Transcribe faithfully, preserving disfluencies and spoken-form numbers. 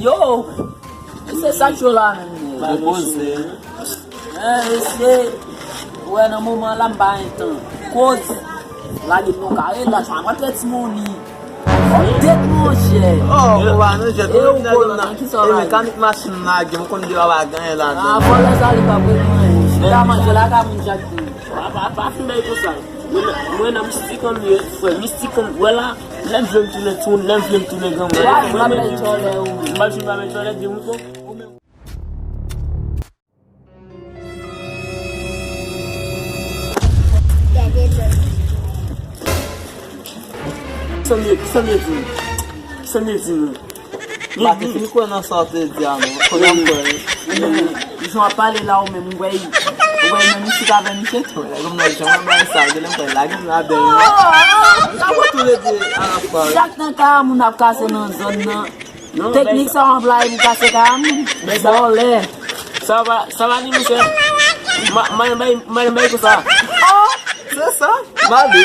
Yo, se sa k cho la menm. Depoze. Mesye, wè nan moman la m pa gen tan. Koz, lage m nan kare la, sa mwen trete money. Update monchè. Oh, ou pa nan jèt. E ou koz nan ki sa la? Mekanik machin lage, m konn di w pa gen anyen ladan. Ah, vòlè sa li pa pou anyen. Chita manje la ka moun chak jou. Pa, pa, pa fin bay konsa. Mwen, mwen nan mistik an mye, frè, mistik an, wè la, lè m vle m tounen timoun, lè m vle m tounen granmoun. Why, m ap bay tchòlè ou. M ap fin bay tchòlè, di mouton. Kisa m ye, kisa m ye di? Kisa m ye di nou? M pa te fin kwè nan sa w te di a non. Kounye a m kwè wi. Jan w ap pale la ou menm, ou wè, ou wè menm isit avè misye. Nèg m nan jan mwen bay sa, genlè m kwè lage m ladan l. Sa pou tou le de a la fwa wi. Chak tan ka moun ap kase nan zòn nan. Teknik sa w anplwaye pou kase ka moun. Vòlè. Sa va, sa va ni monchè. Ma, ma, ma, ma, ma, konsa. Oh, se sa. Mande.